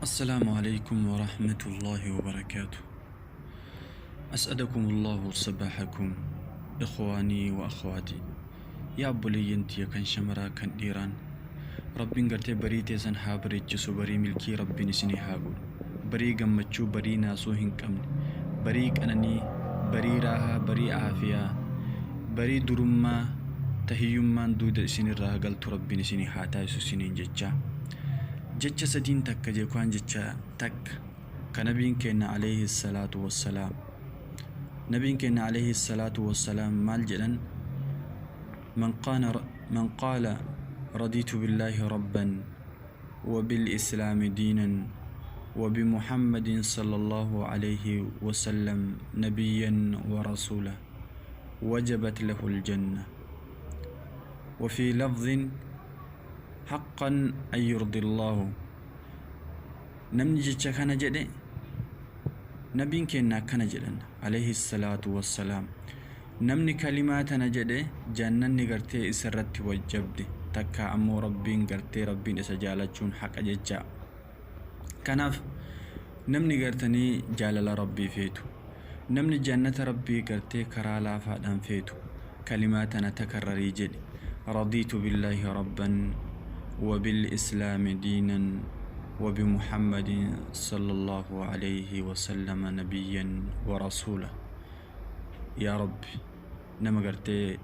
السلام عليكم ورحمة الله وبركاته. أسعدكم الله صباحكم إخواني وأخواتي. Yaa obboleeyyan tiyya kan shamaraa kan dhiiraan, Rabbiin gartee barii teessan haa bareechisu, barii milkii Rabbiin isinii haa godhu, barii gammachuu, barii naasuu hin qabne, barii qananii, barii raahaa, barii aafiyaa, barii durummaa ta hiyyummaan duuda isinirraa galtu Rabbiin isinii haa taasisu isiniin jechaa, jecha sadiin takka jeekaan jecha takka ka nabiin keenna alayhi salaatu wassalaam, nabiin keenna alayhi salaatu wassalaam maal jedhan? Man qaala radiitu billaahi rabban wa bil islaami diinan wa bi muhammadin sallallahu alayhi wasallam nabiyyan wa rasuula wajabat lahu aljanna, wa fi lafdhin haqqan an yurdillaahu. Namni jecha kana jedhe, nabiin keenna akkana jedhan alayhi salaatu wassalaam, namni kalimaa tana jedhe jannanni gartee isarratti wajjabde, takka ammoo Rabbiin gartee Rabbiin isa jaalachuun haqa jecha. Kanaaf namni gartanii jaalala Rabbii feetu, namni jannata Rabbii gartee karaa laafaadhaan feetu, kalimaa tana takarrarii jedhi: radiitu billaahi rabban wa bil islaami diinan wa bimuhammadin sallallahu alayhi wasallama nabiyyan wa rasuula. Yaa Rabbi, nama gartee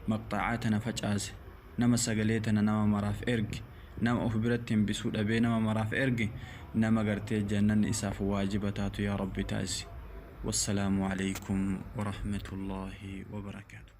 maqxaacaa tana facaase, nama sagalee tana nama maraaf erge, nama of biratti hambisuu dhabee nama maraaf erge, nama gartee jannanni isaaf waajiba taatu yaa Rabbi taasisi. Wassalaamu alaykum warahmatullaahi wabarakaatu.